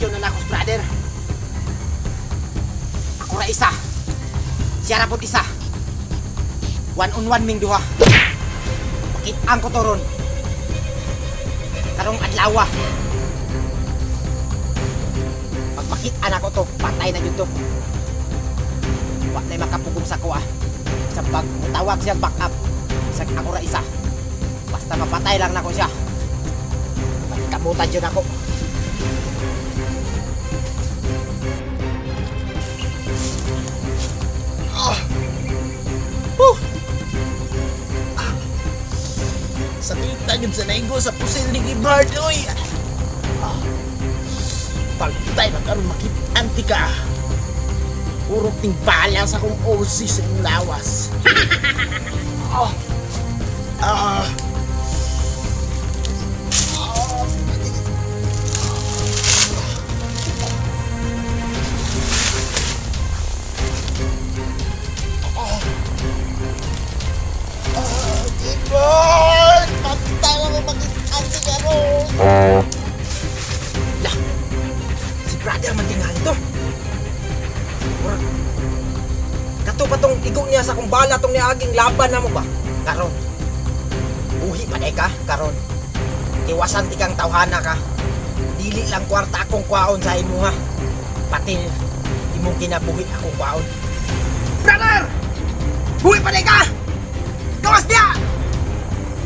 Yun na nakos, brother. Ako ra isa. Siya ra pud isa. One on one ming duha. Pakit-ang ko to ron. Karong adlaw. Pagpakit-an ako to, patay na jud to. Wa nay makapugong sa kuha. Sa pag tawag siya back up. Sa ako ra isa. Basta mapatay lang nako siya. Pagkamutan jud ako. Sakita yun sa naigo sa pusil ni Gibard, oy! Pagtay na karon makit-anti ka. Puro ting bala sa akong OC sa imong lawas. Ah! Ah! Gibard! Pagtay na makit-anti ka ron! Lah! Si brother man tingali to. Kato pa tong igo niya sa kong bala tong niaging laban na mo ba? Karon. Buhi pa day ka, karon. Tiwasan ti kang tawhana ka. Dili lang kwarta akong kwaon sa imuha. Pati imong kinabuhi akong kwaon. Brother! Buhi pa day ka! Gawas niya!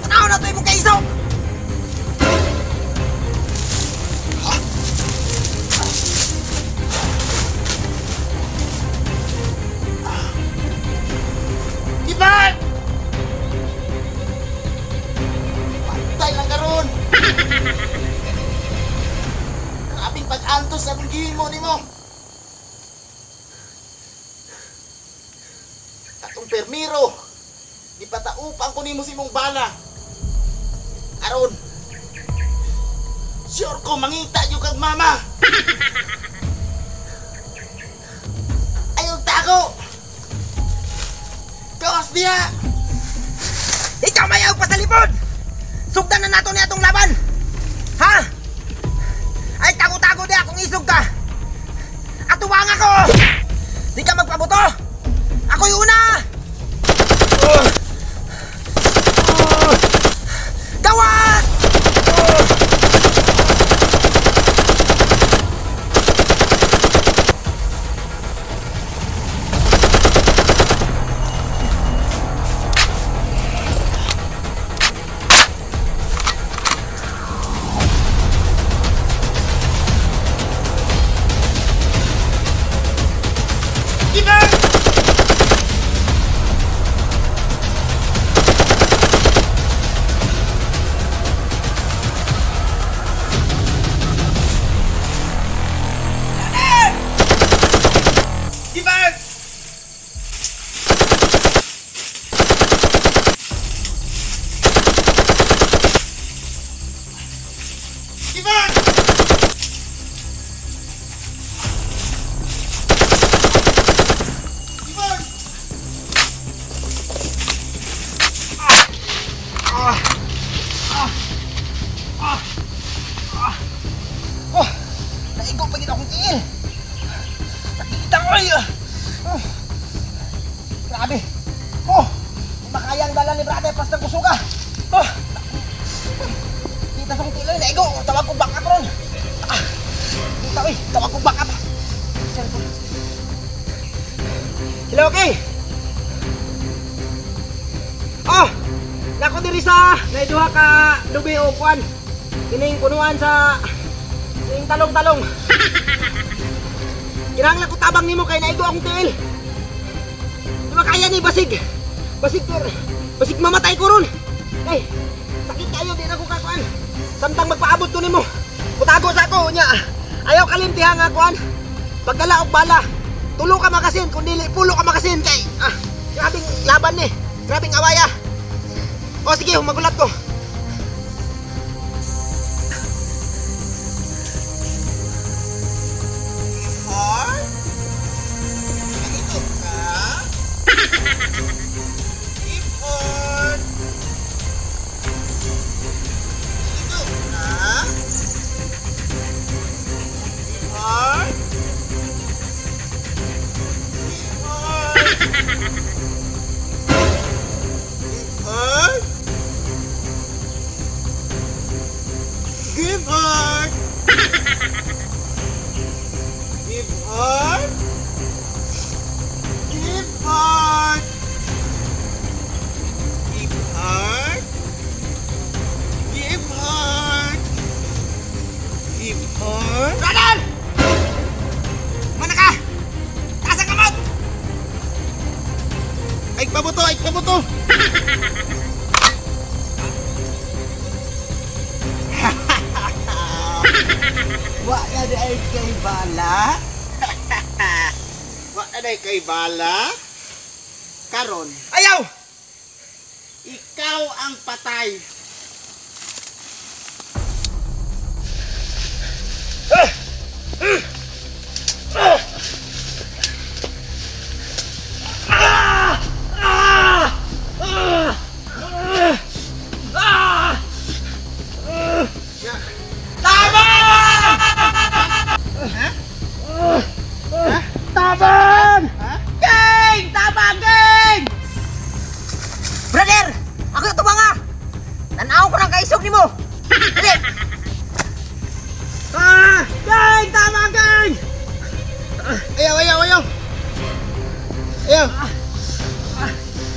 Tanaw na to imong kaisog! Ivan! Pantay lang karon. Grabing pag-antos sa akong gihimo nimo. Katong permiro, gipataupan ko nimo sa imong bala. Aron, sure ko mangita yung kag mama. Ayaw tago! Gawas niya! Ikaw mayaw pa sa lipod! Sugdan na nato niya itong laban! Ha? Ay tago-tago di akong isog ka! Atuwang ako! Di ka magpabuto! Ako'y una! Gawas! Ivan! Ivan! Ivan! Ivan! Oh! Naigo pa gid akong tiil! Sakita ko ay! Oh. Grabe! Oh! Makayang dala ni brother pas ng kusuga! Oh! Kita sa akong tiil ay! Naigo! Tawag ko back up ron! Ah! Kita oy! Tawag ko back up! Cellphone. Hello, okay! Oh! Nako diri sa naiduha ka lubi o kuan. Kining punuan sa kining talong-talong. Kinahanglan ko tabang nimo kay naigo akong tiil. Di ba kaya ni basig? Basig basig mamatay ko ron. Ay, sakit kayo di na ko kakuan. Samtang magpaabot ko nimo. Mutago sa ako nya. Ayaw kalimtiha nga kuan. Pagdala og bala. Tulo ka makasin kun dili pulo ka makasin kay grabing laban ni. Grabing awaya. O sige, magulat ko. Heart? Naigo ka? Ipon! Naigo ka? Give heart! Give heart! Give heart! Give heart! Give heart! Give heart! Brother! Mana ka? Taas ang kamot! Ay pabuto! Ay pabuto! Wa na di ay kay bala. Wa na di kay bala. Karon, Ayaw! ikaw ang patay. Tabang! Gang! Tabang, gang! Brother! Ako yung tumanga! Tanaw ko ng kaisog ni mo! Dali! Ah! Gang! Tabang, gang! Ayaw, ayaw, ayaw. Ayaw.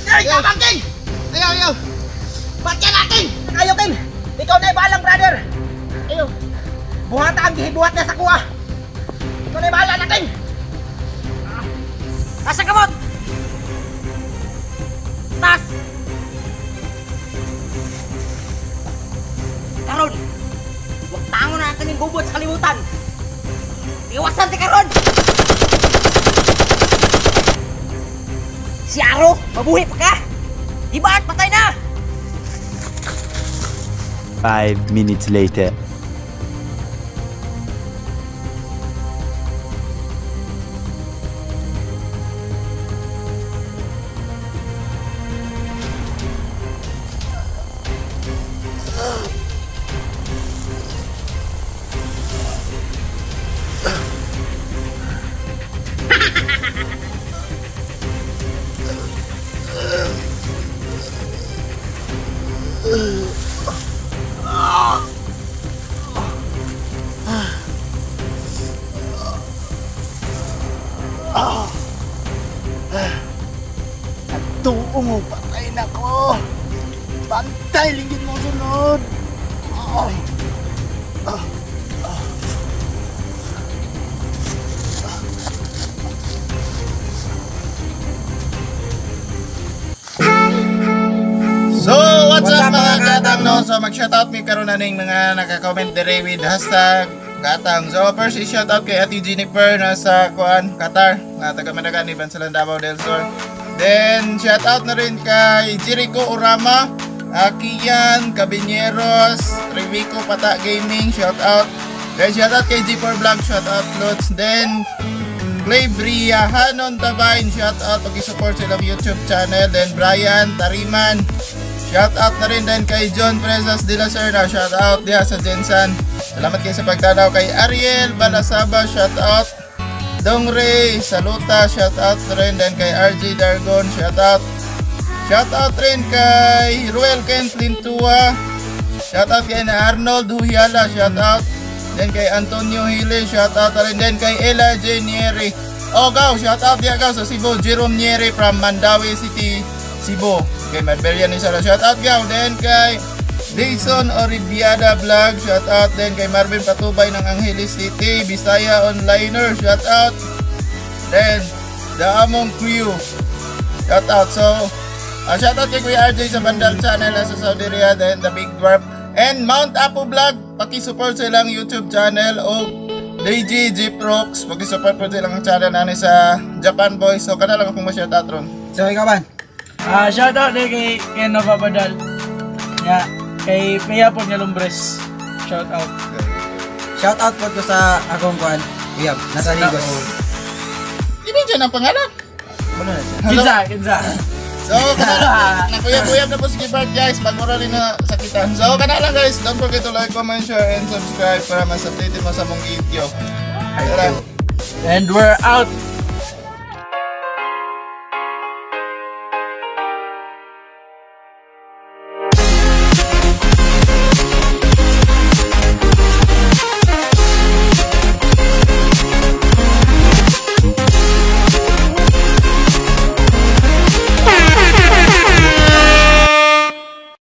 Gang! Tabang, gang! Ayaw, ayaw. Ba't yan natin? Ayaw, gang! Ikaw na ibalang, brother! Ayaw! Buhat ang gihibuhat na sa kuha! Ikaw na ibahala natin! Asa kamot? Tas! Karon! Huwag tango na natin yung bubot sa kalimutan! Iwasan ti karon! Si Aro, mabuhi pa ka! Di ba patay na! 5 minutes later. Tuong patay na ko. Bantay linggit mo sunod. Ay. So, what's up mga katang, no? So, mag-shoutout mi karon na ning mga naka-comment dire with #katang. So, first is shoutout kay Ate Jennifer na sa kuan, Qatar, nga taga Managan ni Bansalan Davao del Sur. Then, shoutout na rin kay Jericho Orama, Kian Cabineros, Rivico Pata Gaming, shoutout. Then, shoutout kay G4 Vlog, shoutout Lots. Then, Clay Bria, Hanon Tabain, shoutout, pag-support sa ilang YouTube channel. Then, Brian Tariman, shoutout na rin. Then, kay John Presas de la Serna, shoutout diha sa Jensan. Salamat kayo sa pagtanaw. Kay Ariel Balasaba, shoutout. Dong Ray Saluta, shoutout rin. Then kay RJ Dargon, shoutout. Shoutout rin kay Ruel Kent Lintua. Shoutout kay Arnold Huyala, shoutout. Then kay Antonio Hile, shoutout rin. Then kay Ella J. Nieri. Oh, gaw, shoutout diya gaw sa Cebu. Jerome Nieri from Mandaue City, Cebu. Okay, Marbella ni Sara, shoutout gaw. Then kay Jason Oribiada Vlog, shoutout. Then kay Marvin Patubay ng Angeles City, Bisaya Onliner, shoutout. Then The Among Crew, shoutout. So, shoutout kay Kuya RJ sa Bandal Channel sa Saudi Riyadh, then The Big Dwarf and Mount Apo Vlog, paki-support sa ilang YouTube channel o DG Jeep Rocks, paki-support po sa ilang channel ani sa Japan Boys. So kana lang akong ma-shoutout ron. So ikaw man? Shoutout din kay Ken Nova Badal. Ya, kay Pia po niya Lumbres. Shoutout. Shoutout po ko sa akong kuan. Uyab, nasa Ligos. I-mention ang pangalan. Wala na siya. Kinsa, kinsa. So, kana nakuyab-uyab na po si Gibart guys, magmura rin na sakitan. So, kana lang guys, don't forget to like, comment, share, and subscribe para mas updated mo sa mong video. Tara. And we're out.